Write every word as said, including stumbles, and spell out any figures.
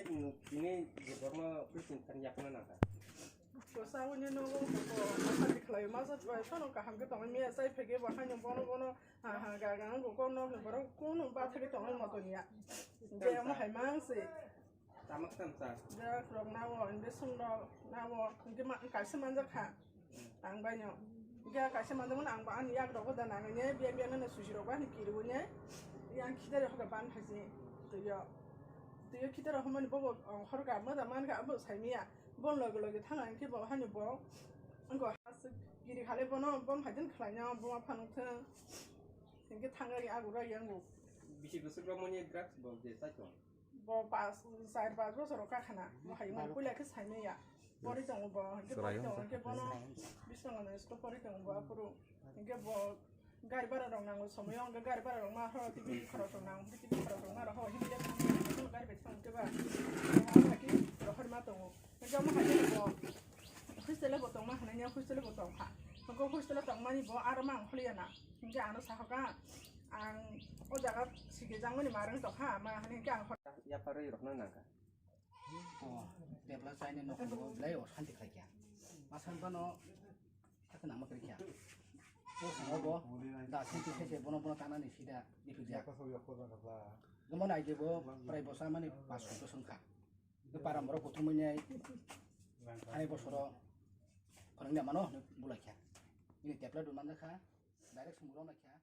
Tini je borno prison thani yakna nangkha. Ko sawi ni nogo ko masa dikhlai masa bai sono kaham ke tongwi miya sai phege bo haino bono bono ha ha ga ga ko ko no borok kono ba phege tongwi moto niya. Je mo hai mang se. Tamak tamsa. Drugs rok nawo, injection rok nawo, hingke ma-, kaisa manjak kha. Ang bai no. Hingke kaisa manjak mano ang ba ani yak rogo da nang ne, biya biya no susi rok ba ni kiri ne. Yang khitari hoga ban phaji. Tuyo. Tuyo khitari homani bobo, oh, horka ma da man kha abo sai miya. Bon loge loge thang ang ke bo hani bo. Angko has kiri khale bono bom hajin khlai nya bo ma phanuk thang. Hingke thang agi agu ra yang bo. Bisi bwswk rok mani drugs bo je sai tong. Bo pas, char pas bosor o kakhana, bo hai mani puila khe saimaya. Pori tongo bo, hingke pori tongo, hingke bono biskango no school pori tongo bo aphuru. Hingke bo gari bara rok nango, somoyo hingke gari bara rok ma horo, tibi khorok rok nango, tibi khorok rok ma rok ho, hingke gari bai thang khe ba. Haki rohor ma tongo. Hingke omo hai bo hostel bo tongma hanai, hostel bo tongkha. Hingke hostel tongmani bo aro ma ang holiya na. Hingke ano sahoka ang o jaga sikijak mani marwng tongkha, ma hwnwi hingke ang hor- Yaphar rwi rokno nangkha. O, tebla chaini nokhorbo belai o santi khlaikha. Masa bano sakhe nangma kwrwikha. O songbo da santi khe se bono bono tanani sida biphikjak. Gomon aide bo prai bosa mani pas soi bosong kha. Para morok kuthumwi nai hai bosoro phwrwngya mano bulaikha. Ini tebla dun manjakha, direct sumuro naikha.